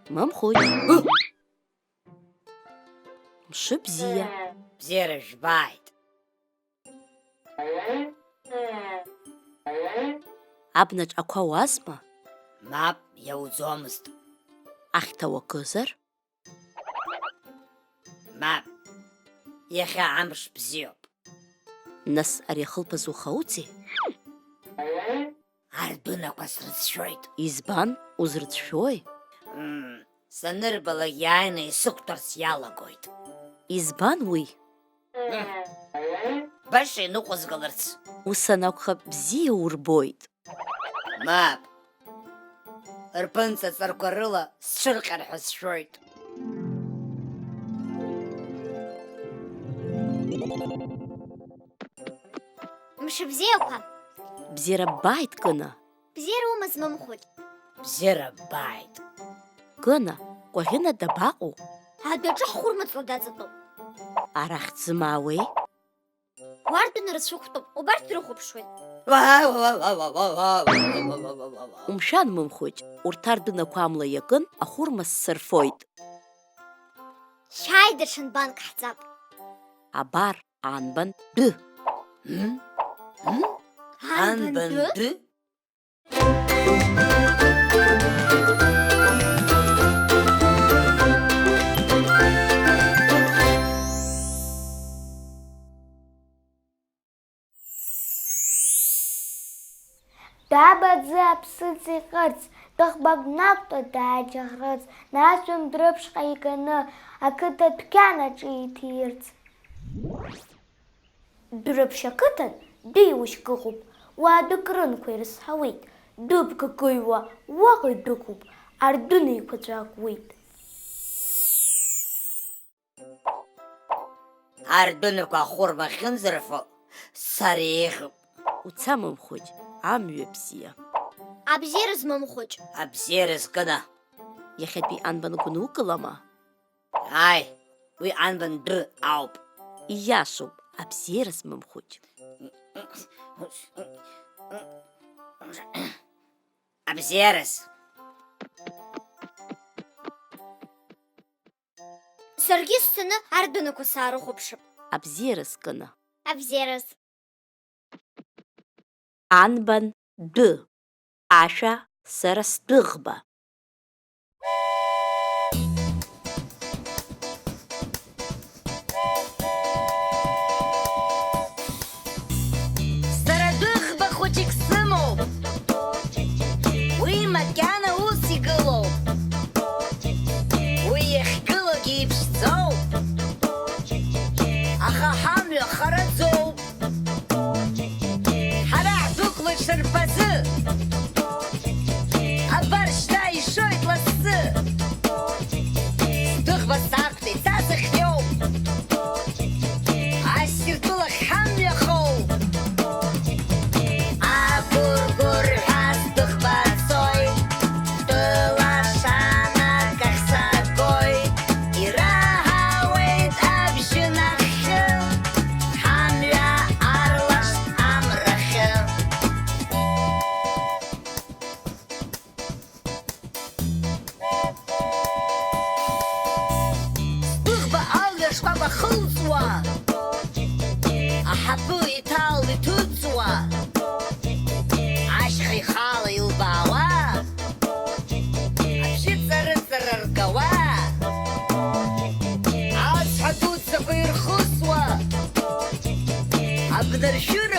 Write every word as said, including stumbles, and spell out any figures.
Мамхәыҷ. Мшыбзиа. Бзиара жәбааит. Абнаҿ ақәа уазма? Мап, иауӡомызт. Ахьҭа уакызар? Мап, иахьа амш бзиоуп. Нас ари ахылԥаз ухауҵеи? Ардәынақәа срыцәшәоит. Избан, узрыцәшәои? Мм, санырбалак иааины исықәтәарц иалагоит. Избан уи? Мм, баша иныҟәызгаларц. Ус анакәха, бзиа урбоит. Мап. Рԥынҵа ҵарқәа рыла сцәырҟьар ҳәа сшәоит. Мшыбзиақәа! Бзиара бааит, Кына! Бзиара умаз, Мамхәыҷ! Бзиара бааит! Кына, Кәаӷьына дабаҟоу? Адәаҿы ҳхәырмаҵла даҵатәоуп. Арахь дзымаауеи? Уардәына рацәа ықәтәоуп, убарҭ дрыхәаԥшуеит. Умшәан, Мамхәыҷ, урҭ ардәынақәа амла иакын, ахәырма ссырфоит. Шәааи, даҽа нбанк ҳҵап. Абар, анбан ды. М? М? Анбан ды? Даб аӡы аԥсыӡ иҟырц, дәыӷбак днақәтәа дааџьаӷрыц, нас ҩымдрыԥшҟа иганы, ақыҭа дәқьан аҿы иҭирц. Дәрыԥшь ақыҭан дыҩуашьк ыҟоуп, уаа дәык рынқәа ирызҳауеит, дәыбга кыҩуа уаҟа идәықәуп, ардәына еиқәаҵәа акуеит. Ардәынақәа ахәырма ахьынӡарфо, сара еиӷьуп. Уца, Мамхәыҷ, амҩа бзиа. Абзиараз, Мамхәыҷ. Абзиараз, Кына. Иахьатәи анбан гәынукылама? Ааи, уи анбан ды ауп. Ииашоуп, абзиараз, Мамхәыҷ. Абзиараз. Саргьы сцаны ардәынақәа саарыхәаԥшып. Абзиараз, Кына. Абзиараз. Анбан ды. Ашәа сара сдәыӷба. Сара дәыӷба хәыҷык сымоуп. Уи макьана ус игылоуп. Уи иахьгылогьы иԥшӡоуп. Аха ҳамҩа хараӡоуп. Ҳара ҳдәықәлоит шарԥазы. Абар шьҭа ишоит лассы. Сдәыӷба сақәтәеит са сахьиоу. Ассир тәылахь ҳамҩахоу. Агәыргәырҳәа сдәыӷба цоит. Тәыла шанак ахь сагоит. Ираҳауеит абжьы нахьхьы. Ҳамҩа арлашт амрахьы. Сдәыӷба алҩа шкәакәа хылҵуа, аҳаԥы иҭал иҭыҵуа, ашьха ихала илбаауа, абжьы ҵарыҵара ргауа, ацҳа дуӡӡақәа ирхысуа, абнаршәыра